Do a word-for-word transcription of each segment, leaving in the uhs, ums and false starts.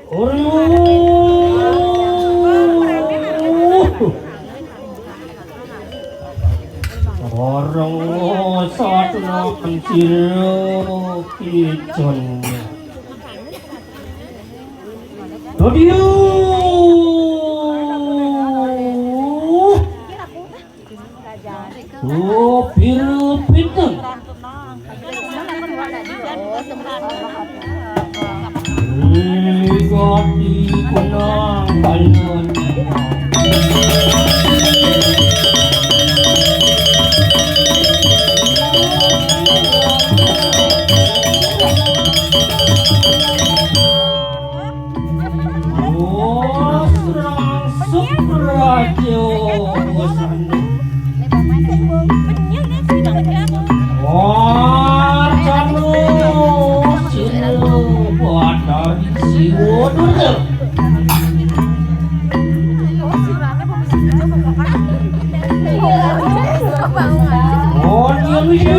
Aduh. Orang satu makan sirop ijon. Aduh. Oh, pir pinten. Ih, gati kunang balon. Oh, Subrajo. Wah, canu, cinu, batari, siwo, dulu. Oh, iya, iya.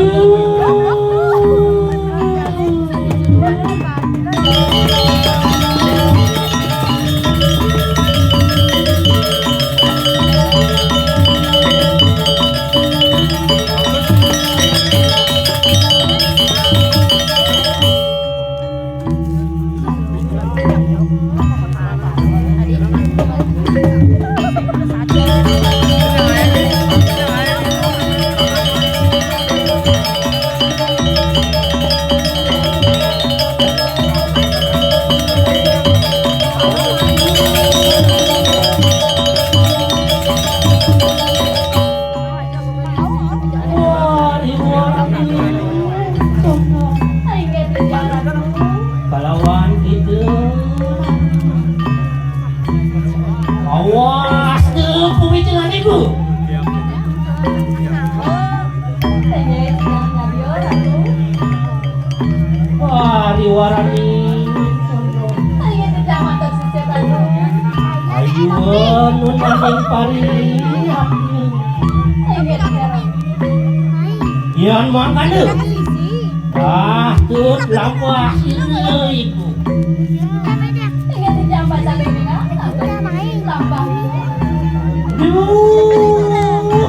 Kalawan itu. Awas tuh pemikiran ibu. Wah, riwarani. Ayo, nun aning pari. Yan mangkana. Ah, tut lampah sini ibu. Duh.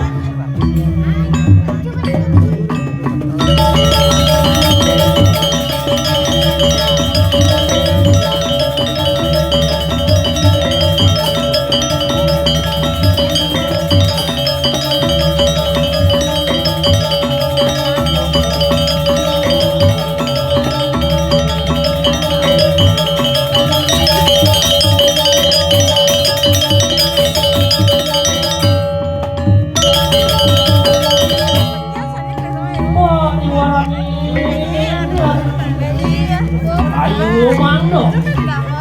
Ayo, Mang, no.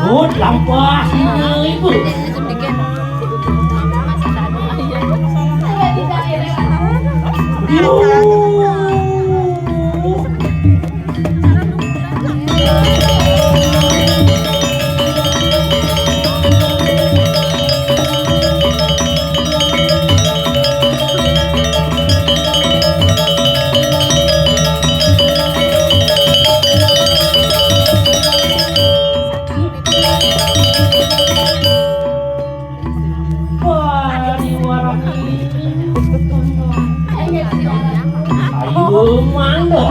Ut, lampah, sini, ibu. Yuh. Ayo, mangga.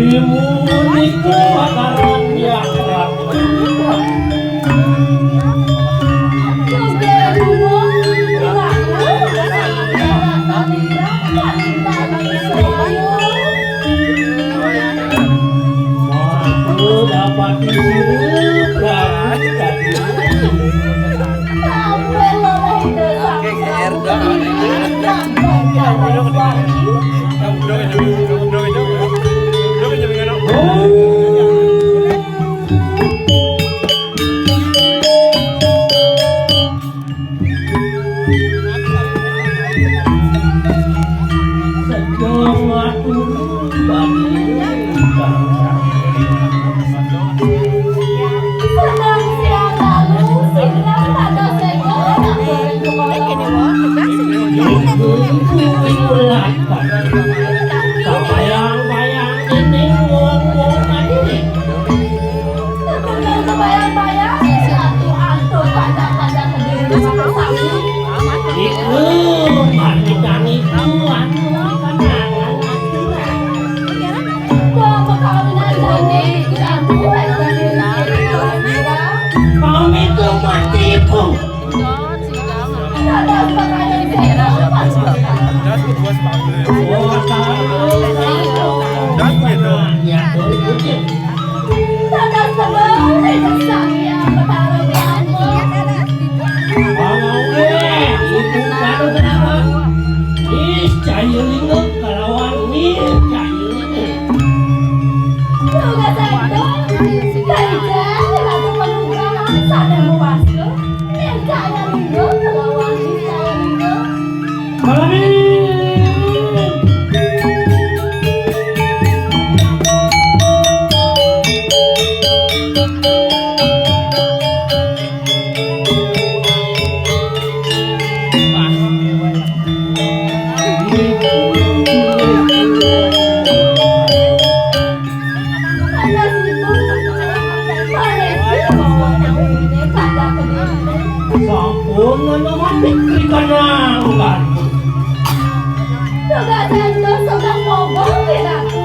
Imunika aran Hyang Ratu. Maka dapat disirup Ratu tadi. Bayang-bayang ini wong-wong tadi nih. Bayang-bayang, si Ratu Anto pada-pada kediri sami. Iku, panitan iku, anu, kenangan. Wah, perkawinan ini, Ratu, pamit lu matiku. Tugas itu, dari jauh langsung penunggangan, sadar mau masuk. Sampun ngono mati dikenang kan. Tugas ento sedang mogong di Ratu.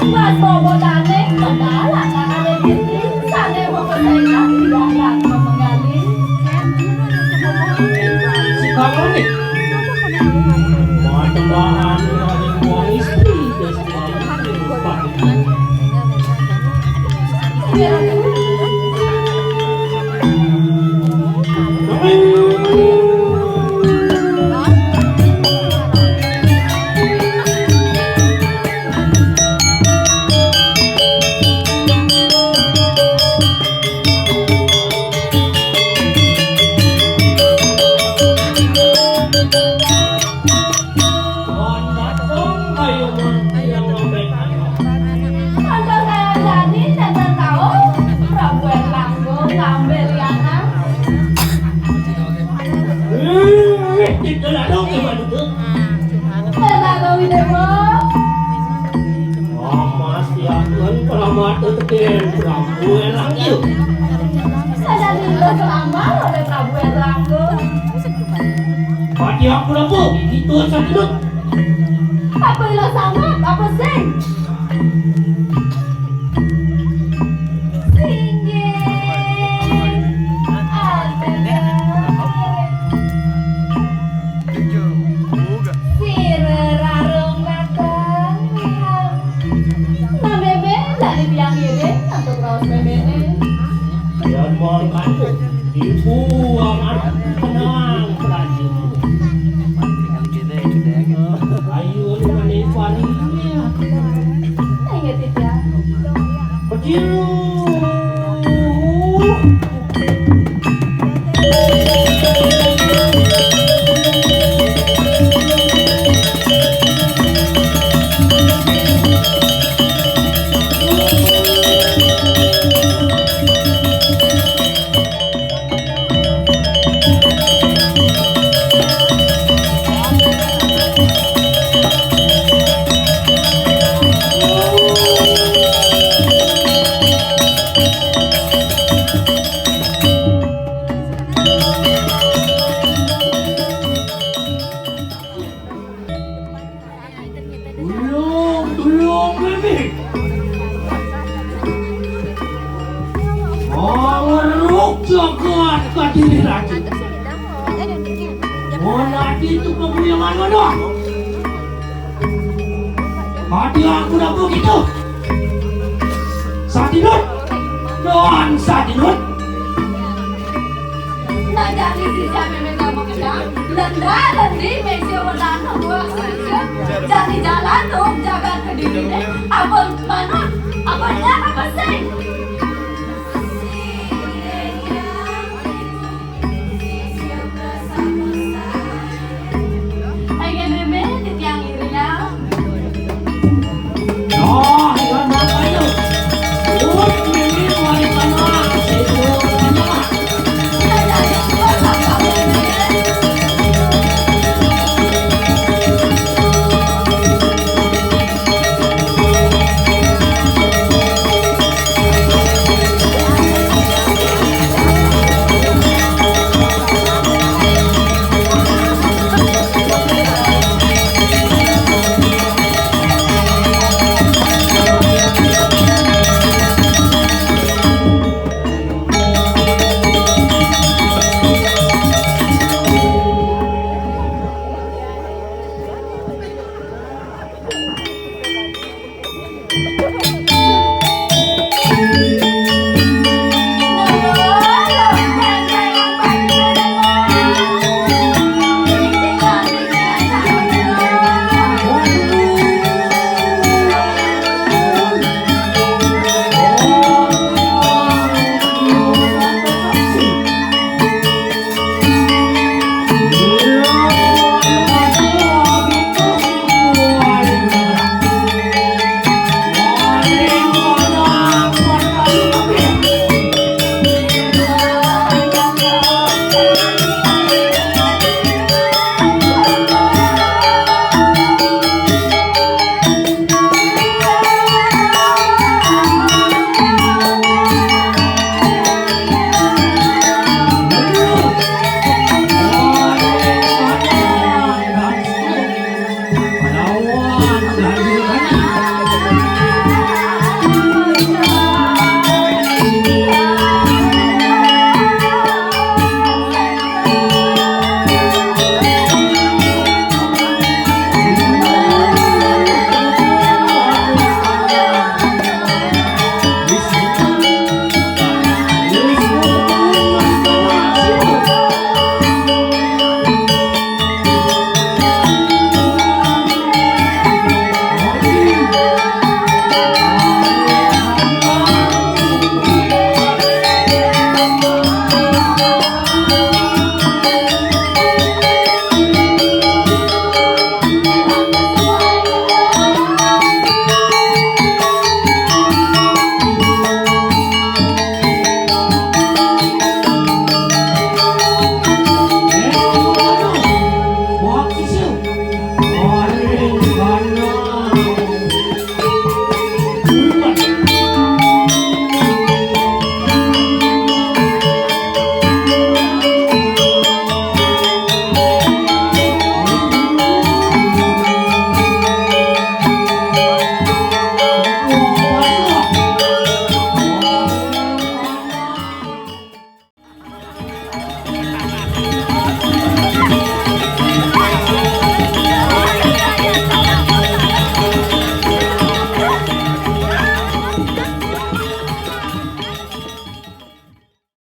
Pas bobotane kendala kakane diri sane mau kesengat tidak Ratu menggali. Sekarang nih. Mau tembahan dari wong istri. Kanca saya jadi tenten tahu, Prabu Erlangga ngambil liana. Wih, tidak ada yang mana tuh. Erlangga Widewa. Amas, ya, kan, keramat teken Prabu Erlangga. Saya dulu selamat oleh Prabu Erlangga. Pati aku lho, Bu. Itu satu dut. Apa ilah sangat? Apa sing? Singgih. Astaga. Sira rarung dateng. Nah, Meme, dari tiang ngiring, untuk raos Meme. Yan mangkat, ibu amat tenang, Prajurit. Ayo, lu menipu ini. Ingat, ya. Kecil. Belum, belum, Bibi. Kuat, kuat diri lagi. Mau lagi itu pembuyangan mana? Hati aku dah begitu. Satinut. Don Satinut. Nah, jadi si siapa yang mau kedang? Lenda, lendi, meja, wadana, dua, sisa. Jadi jalan tuh, jaga ke diri deh. Abang mana? Abangnya apa sih? Ayo, Bebe, titiang iriang. Oh, iya, makanya. Oh, ini wali sama, itu, sama.